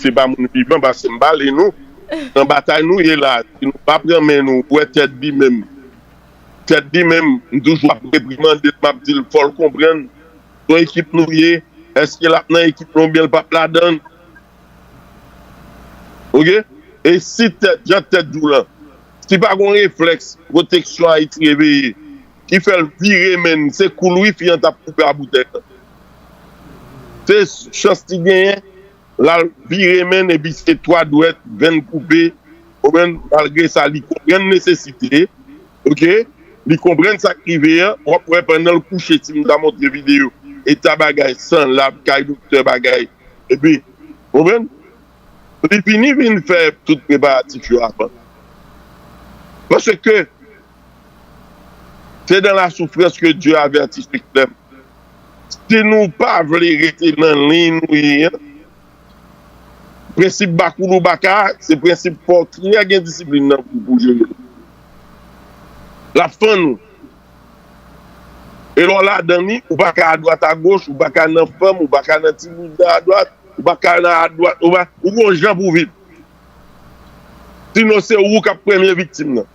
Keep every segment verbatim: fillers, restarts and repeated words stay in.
se pa moun vivan, paske m pale nou, nan batay nou ye la, si nou pa pran men nou, ou wè Ted li menm, Ted li menm, m toujou ap reprimande l, m ap di l, fò l konprann, se yon ekip nou ye, èske l ap nan ekip nou oubyen l p ap ladan l? Oke? E si Ted, jan Ted di w lan, si pa gon reflèks pwoteksyon Ayiti Reveye ki fè l vire men l, se kou l wi fi an t ap koupe a boutèy lan. Se chans li genyen, l al vire men l epi se twa dwèt, venn koupe, konprann, malgre sa li konprann nesesite, oke, li konprann sa k rive an, w ap wè pandan l kouche, si m ta montre videyo, eta bagay, san, lab, kay doktè, bagay, epi, konprann, li fini vin fè tout preparatif yo avan. Paske c'est dans la souffrance que Dieu avertit ses clercs. Si nou pa vle rete nan liy nou ye an, prensip bakoulou baka, se prensip fò klè gen disiplin nan pou, pou jere l. L ap fann ou. E lè w ladan li, ou pa ka adwat agoch, ou pa ka nan fanm, ou pa ka nan timoun nan adwat, ou pa ka nan adwat, ou pa, ou gon jan pou viv. Sinon, se ou k ap premye viktim nan.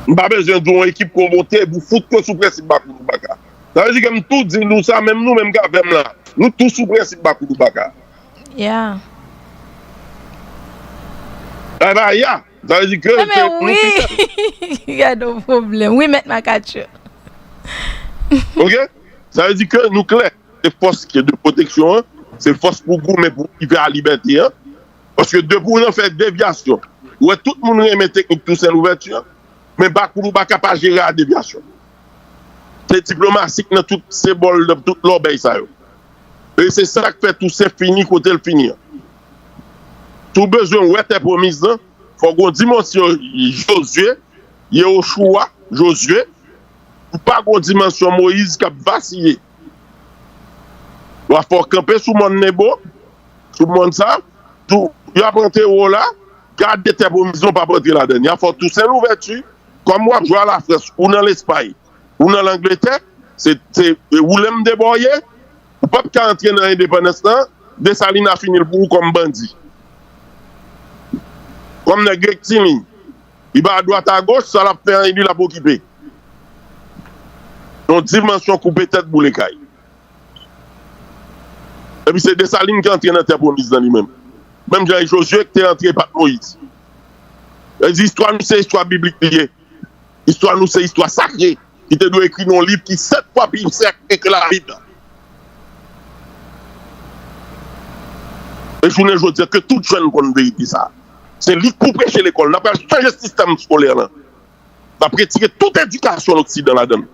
M pa bezwen di w yon ekip konvote pou fout kò sou prensip bakoulou baka. Sa vle di ke m tou di nou sa, menm nou menm k avè m la, nou tou sou prensip bakoulou baka. Yeah. Sa vle di ke Ebyen wi. Gade yon pwoblèm. Wi, mèt Makatchou. Oke? Sa vle di ke nou klè. Se fòs ki de pwoteksyon an, se fòs pou goumen pou rive a libète an. Paske depi w nan fè devyasyon, ou wè tout moun renmen teknik Tousen Louvèti an, men bakoulou baka pa jere a devyasyon. Se diplomasi k nan tout senbòl, nan tout lòbèy sa yo. E se sa k fè Tousen fini kote l fini an. Si w bezwen wè tè pwomiz lan, fò w gon dimansyon Jozye, Yewochwa, Jozye, ou pa gon dimansyon Moyiz k ap vasiye. Wa fò w kanpe sou mòn Nebo, sou mòn sa, tou, y ap antere w la, gade tè pwomiz lan w p ap antre ladan l. Y a fò Tousen Louvèti, kòm w ap jwe a Lafrans, ou nan Lespay, ou nan Langletè, se, se, e ou lè m debòye, ou p ap ka antre nan endepandans lan, Desalin a fini l pou ou kòm bandi. Kòm nèg Grèk Tini, li pa adwat agoch, sa l ap fè an li l ap okipe. Yon dimansyon koupe tèt boule kay. Epi se Desalin ki antre nan tè pwomiz lan li menm. Menm jan e Jozye ki te antre pat Moyiz. Sa vle di istwa nou se istwa biblik li ye. Istwa nou se istwa sakre ki te dwe ekri nan yon liv ki sèt fwa pi sakre ke Labib. E jounen jodi a ke tout jèn konn verite sa. Se li k pou preche lekòl. N ap pral chanje sistèm eskolè lan. N ap retire tout edikasyon loksidan ladan l.